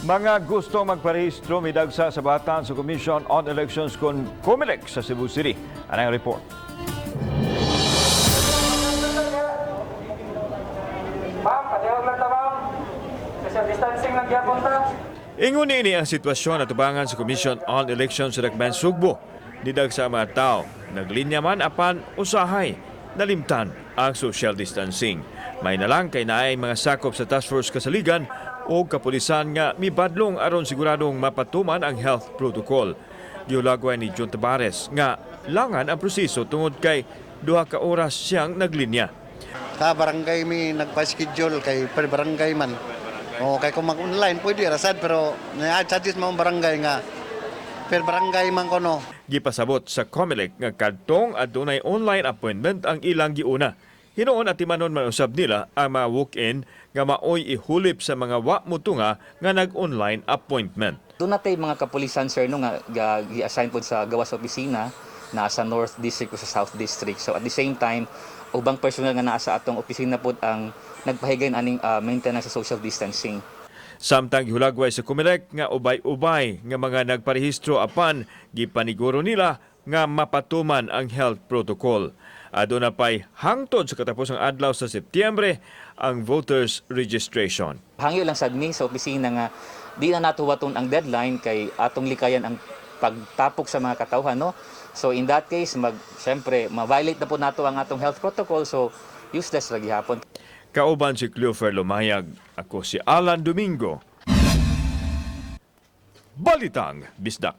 Mga gusto magparehistro midagsa sa batan sa Commission on Elections kon COMELEC sa Cebu City. Anang report. Ma'am, padihog lang ta, ma'am. Social distancing lang gyapon ta. Ingon niini ang sitwasyon atubangan sa Commission on Elections sa Dakbayan Sugbo. Nidagsa ang mga tao, naglinya man apan usahay nalimtan ang social distancing. May nalang kay naay mga sakop sa task force kasaligan o kapulisan nga mibadlong aron siguradong mapatuman ang health protocol. Gihulagway ni John Tabares nga langan ang proseso tungod kay 2 ka oras siyang naglinya. Sa barangay mi nagpa-schedule kay per barangay man. O kay kung mag-online pwede rasad, pero na-charges mo ang barangay nga per barangay man kono. Gipasabot sa COMELEC nga kadtong adunay online appointment ang ilang giuna. Hinuon atimanon man usab nila ang mga walk-in nga maoy ihulip sa mga wa mutunga nga nag-online appointment. Duna tay mga kapulisan, sir, no, nga gi-assign pod sa gawas opisina naa sa North District o sa South District. So at the same time, ubang personal nga naa sa atong opisina pod ang nagpahigayon aning maintenance sa social distancing. Samtang gihulagway sa COMELEC nga ubay-ubay nga mga nagparehistro apan gipaniguro nila nga mapatuman ang health protocol. Aduna pay hangtod sa katapusang adlaw sa Setyembre ang voters registration. Hangyo lang sad mi sa opisina nga di na nato huwaton ang deadline kay atong likayan ang pagtapok sa mga katawhan, no. So in that case, mag syempre ma-violate na po nato ang atong health protocol, so useless ra gihapon. Kauban si Cleofer Lumayag. Ako si Alan Domingo. Balitang Bisdak.